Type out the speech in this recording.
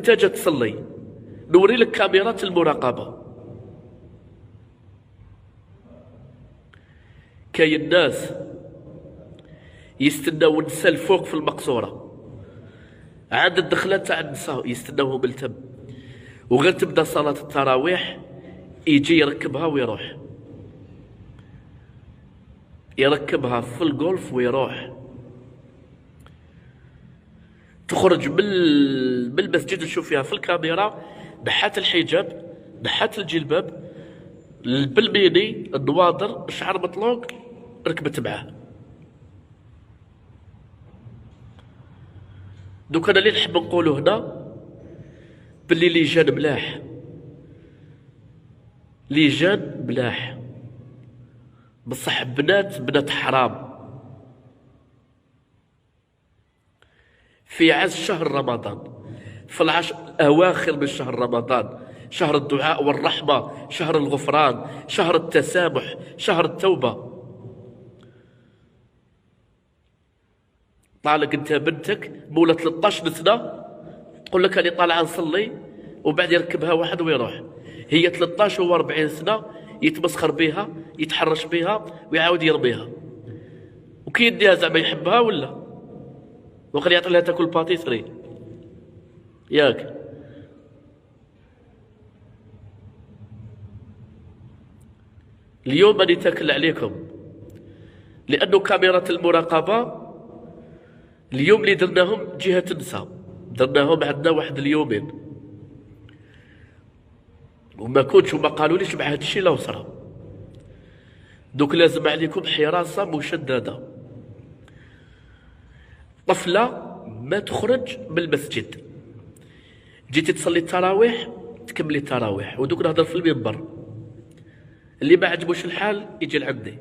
التاجة تصلي، نوري لك كاميرات المراقبة. كاين ناس يستناو النساء الفوق في المقصورة عند الدخلة تاع النساء، يستناوهم التم، وغير تبدا صلاة التراويح يجي يركبها ويروح، يركبها في الجولف ويروح. تخرج من المسجد نشوف فيها في الكاميرا نحات الحجاب، نحات الجلباب، بالميني، النواظر، الشعر مطلوق، ركبت معاه. دوك انا اللي نحب نقولو هنا باللي les jeunes ملاح، les jeunes ملاح، بصح بنات حرام. في عز شهر رمضان، في العشر الأواخر من شهر رمضان، شهر الدعاء والرحمة، شهر الغفران، شهر التسامح، شهر التوبة، طالق انت بنتك مولا 13 سنة تقول لك راني طالعة نصلي، وبعد يركبها واحد ويروح. هي 13 و 40 سنة يتمسخر بها، يتحرش بها، ويعاود يرميها. وكي يديها زعما يحبها ولا وقال يعطي لها تاكل باتيسري ياك. اليوم راني تاكل عليكم، لأنه كاميرا المراقبة اليوم اللي درناهم جهة النساء، درناهم عندنا واحد اليومين، وما كنتش وما قالوليش مع هذا الشيء لا وصرا. دوك لازم عليكم حراسة مشددة. طفلة ما تخرج من المسجد، جيتي تصلي التراويح تكملي التراويح. ودوك نهضر في المنبر، اللي ما عجبوش الحال يجي لعندي.